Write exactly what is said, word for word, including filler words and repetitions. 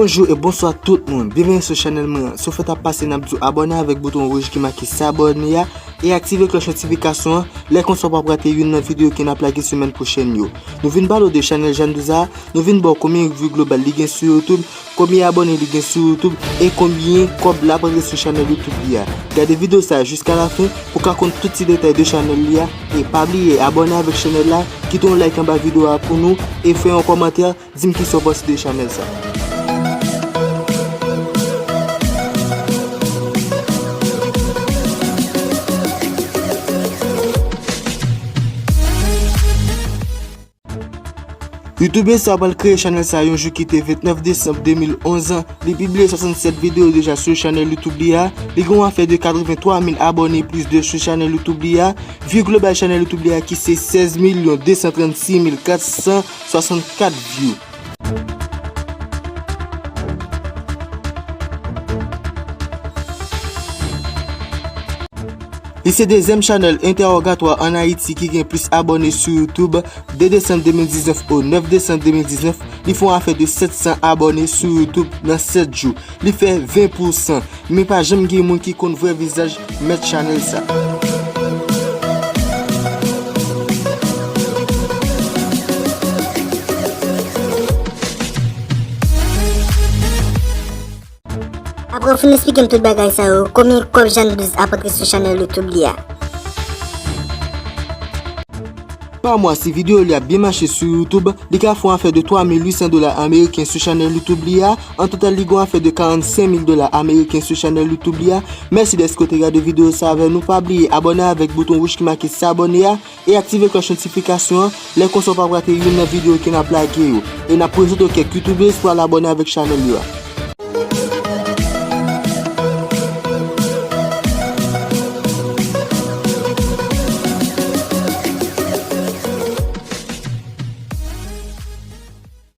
Bonjou e bonswa tout moun, byenveni sou chanèl mwen an. Si w fèk ap pase, n ap di w abòne avèk bouton wouj ki make s'abonner a e aktive klòch notifikasyon an, lè konsa w p ap rate youn nan videyo ke n ap lage semèn pwochèn yo. Nou vin pale w de chanèl Jeanne Douze a, nou vin ba w konbyen vi global li gen sou YouTube, konbyen abòne li gen sou YouTube e konbyen kòb l ap rantre sou chanèl YouTube li a. Gade videyo sa a jiska lafen pou w ka konn tout ti detay de chanèl li a e pa bliye abòne avèk chanèl la, kite yon like anba videyo a pou nou e fè yon kòmantè. Di m kisa w panse de chanèl sa. Youtube sa pral kreye chanèl sa yon jou ki te vennèf desanm de mil onz an. Li pibliye swasannsèt videyo deja sou chanèl YouTube li a. Li gen yon afè de katrevenntwa mil abòne plis de sou chanèl YouTube li a. Vi global chanèl YouTube li a ki se sèz milyon de san trannsis mil kat san swasannkat view. Li se dezyèm chanèl entèwogatwa ann Ayiti ki gen plis abòne sou YouTube. De desanm de mil diznèf o nèf desanm de mil diznèf, li fè yon afè de sèt san abòne sou YouTube nan sèt jou. Li fè ven pousan. Men pa janm gen moun ki konn vrè vizaj mèt chanèl sa. Apre w fin eksplike m tout bagay sa yo, konbyen kòb Jeanne Douze ap rantre sou chanèl YouTube li a? Pa mwa, si videyo li ap byen mache sou YouTube, li ka fè yon afè de twa mil uit san dola ameriken sou chanèl YouTube li a. An total, li gen yon afè de karannsenk mil dola ameriken sou chanèl YouTube li a. Mèsi dèske w te gade videyo sa avè nou. Pa bliye abòne avèk bouton wouj ki make s'abonner a e aktive klòch notifikasyon an, lè konsa w p ap rate youn nan videyo ke n ap lage yo. E n ap prezante w kèk youtubers pou al abòne avèk chanèl yo a.